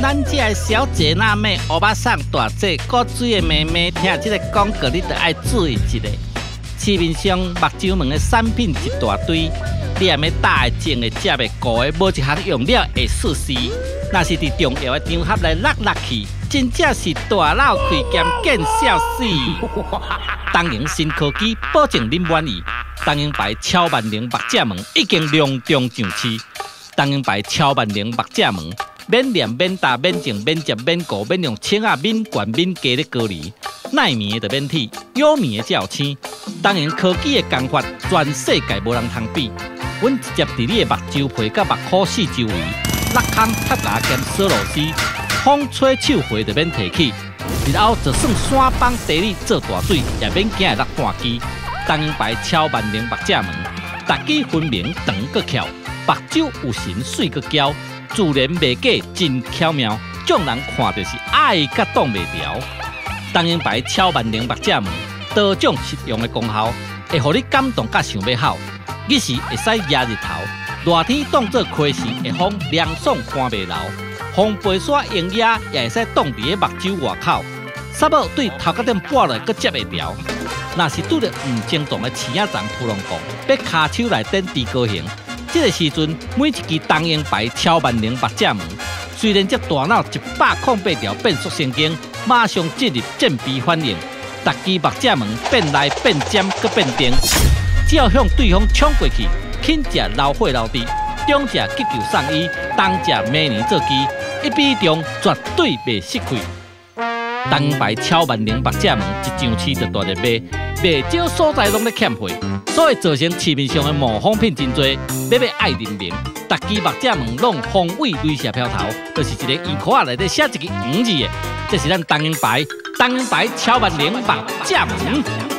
咱遮的小姐娜妹、歐巴桑、大姐、古錐的妹妹，聽這个廣告，你就愛注意一下。市面上目睭門的產品一大堆，你若欲打的、種的、食的、顧的，無一項用了會出事。若是佇重要的場合來落落去，真正是大鬧開兼見笑死。東瀛新科技保證恁滿意。東瀛牌超萬能目鏡門已經隆重上市。東瀛牌超萬能目鏡門，免念免打免種免接免顧免用銃仔免管免加咧高離，耐棉的就免鐵，有棉的才有青。東瀛科技的工法，全世界無人通比。阮直接佇你的目睭皮佮目箍四周圍，落空貼牙兼鎖螺絲，風吹手回就免提起。日後就算山崩地裂做大水，也免驚會落半支。東瀛牌超萬能目鏡門，逐支分明長閣翹，目睭有神媠閣嬌，自然袂假真巧妙，眾人看著是愛甲擋袂牢。東瀛牌超萬能目鏡門，多種實用的功效，會予你感動甲想欲哭。日時會使遮日頭，熱天當做開時會風涼爽乾袂流。風飛沙用壓也會使擋佇个目睭外口，紗帽對頭殼頂撥落閣接會牢。若是拄著毋正當的鼠仔叢撲浪降，欲跤手內底豬高興，這个時陣每一支東瀛牌超萬能目鏡門，雖然這大腦108條變速神經，馬上進入戰備反應，逐支目鏡門變來變尖閣變定，只要向對方衝過去，輕者流血流滴，重者急救送醫，重者明年做機，一比中絕對袂失氣。東瀛牌超萬能目鏡門一上市就大熱賣，袂少所在攏咧欠貨，所以造成市面上的模仿品真濟。欲買愛認明，逐支目鏡門攏方位雷射標頭，就是一个圓箍仔內底寫一个黃字的，這是咱東瀛牌，東瀛牌超萬能目鏡門。